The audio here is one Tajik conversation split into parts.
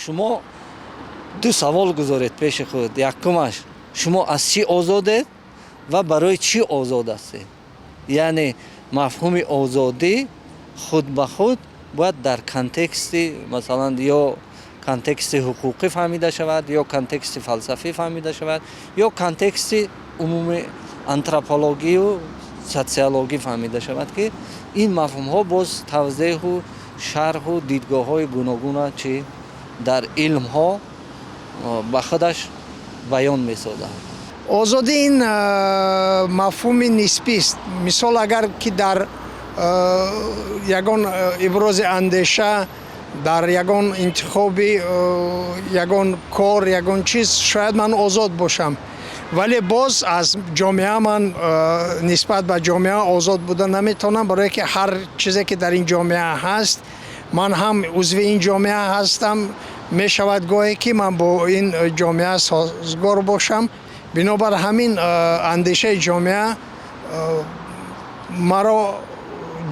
Шумо ду савол гузоред пеши худ. Якумаш: шумо аз чӣ озодед ва барои чӣ озод ҳастед? Яъне мафҳуми озодӣ худ ба худ бояд дар контексти, масалан, ё контексти ҳуқуқӣ фаҳмида шавад, ё контексти фалсафӣ фаҳмида шавад, ё контексти умуми антропологию социологӣ фаҳмида шавад, ки ин мафҳумҳо боз тавзеҳу шарҳу дидгоҳҳои гуногуна чӣ дар илмҳо ба худаш баён месозад. Озодӣ ин мафҳуми нисбист. Мисол, агар ки дар ягон ибрози андеша, дар ягон интихоби ягон кор, ягон чиз шояд ман озод бошам, вале боз аз ҷомеа ман нисбат ба ҷомеа озод буда наметавонам, барое ки ҳар чизе ки дар ин ҷомеа ҳаст, ман ҳам узви ин ҷомеа ҳастам. Мешавад гоҳе ки ман бо ин ҷомеа созгор бошам. Бинобар ҳамин андешаи ҷомеа маро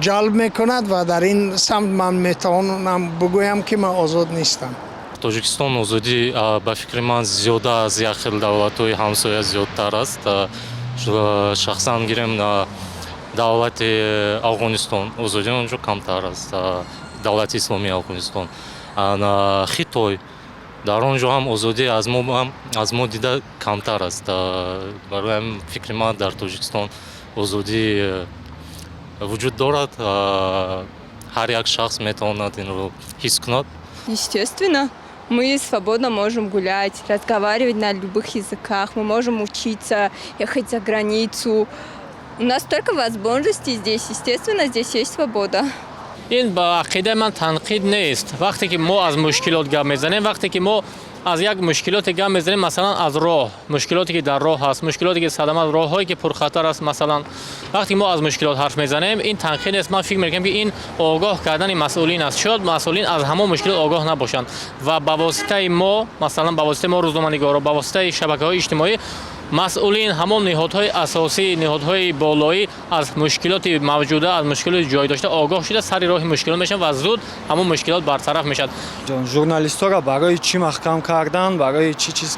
ҷалб мекунад ва дар ин самт ман метавонам бигӯям, ки ман озод нестам. Тоҷикистон озодӣ, ба фикри ман, зиёда аз як хел давлатҳои ҳамсоя зиёдтар аст. Шахсан гирем, давлати Афғонистон, озодии онҷо камтар аст, давлати исломии Афғонистон. Хитой, дар он ҷо ҳам озодӣ аз мо дида камтар аст. Барои ҳамин, фикри ман, дар Тоҷикистон озодӣ вуҷуд дорад, ҳар як шахс метавонад инро ҳис кунад. Естественно, мы свободно можем гулять, разговаривать на любых языках, мы можем учиться, ехать за границу. У нас столько возможностей здесь, естественно, здесь есть свобода. Ин ба ақидаи ман танқид нест. Вақте ки мо аз мушкилот гап мезанем, вақте ки мо аз як мушкилоте гап мезанем, масалан, аз роҳ, мушкилоте ки дар роҳ ҳаст, мушкилоте ки садама, роҳҳое ки пурхатар аст, масалан, вақте ки мо аз мушкилот ҳарф мезанем, ин танқид нест. Ман фикр мекунам, ки ин огоҳ кардани масъулин аст. Шояд масъулин аз ҳамон мушкилот огоҳ набошанд ва ба воситаи мо, масалан, ба воситаи мо, рӯзноманигоро, ба воситаи шабакаҳои иҷтимоӣ, масъулин, ҳамон ниҳодҳои асосӣ, ниҳодҳои болоӣ аз мушкилоти мавҷуда, аз мушкилоти ҷой дошта огоҳ шуда, сари роҳи мушкилот мешаванд ва зуд ҳамон мушкилот бартараф мешавад. Журналистҳоро барои чӣ маҳкам кардан, барои чӣ чиз,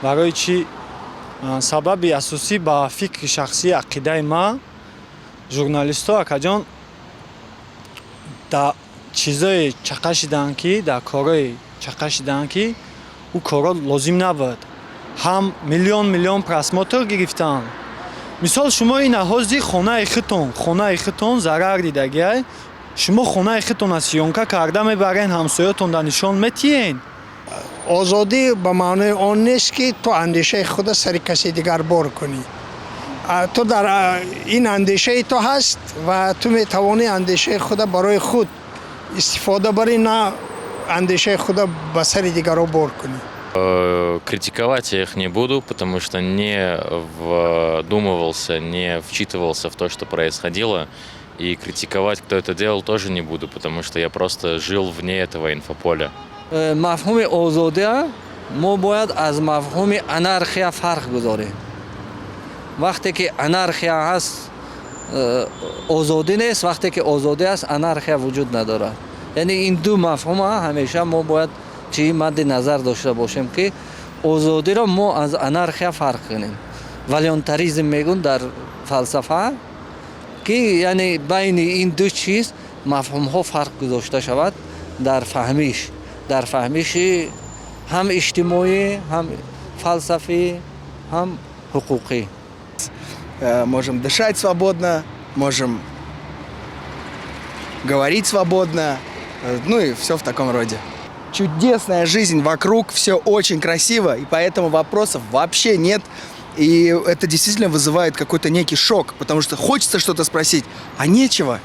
барои чӣ? Сабаби асосӣ, ба фикри шахсии ақидаи ман, журналистҳо, акаҷон, дар чизое чақа шиданд, ки дар корое чақа шиданд, ки ӯ корро лозим набуд. Ҳам миллион миллион просмотр гирифтанд. Мисол, шумо ин ҳози хонаи худтон зарар дидагиай, шумо хонаи худтона съёмка карда мебарен, ҳамсоятонда нишон метиҳен? Озодӣ ба маънои он нест, ки ту андешаи худа сари каси дигар бор кунӣ. Ту дар ин андешаи ту ҳаст ва ту метавонӣ андешаи худа барои худ истифода барӣ, на андешаи худа ба сари дигарон бор кунӣ. Критиковать я их не буду, потому что не вдумывался, не вчитывался в то, что происходило. И критиковать, кто это делал, тоже не буду, потому что я просто жил вне этого инфополя. Мафҳуми озодия мо бояд аз мафҳуми анархия фарқ гузорем. Вақте ки анархия ҳаст, озодӣ нест, вақте ки озодӣ аст, анархия вуҷуд надорад. Яъне ин ду мафҳума ҳамеша мо бояд чӣ мадди назар дошта бошем, ки озодиро мо аз анархия фарқ кунем. Волюнтаризм мегӯн дар фалсафа, ки яъне байни ин ду чиз мафҳумҳо фарқ гузошта шавад дар фаҳмиши ҳам иҷтимоӣ, ҳам фалсафӣ, ҳам ҳуқуқӣ. Можем дышать свободно, можем говорить свободно, ну и все в таком роде. Чудесная жизнь вокруг, все очень красиво, и поэтому вопросов вообще нет. И это действительно вызывает какой-то некий шок, потому что хочется что-то спросить, а нечего.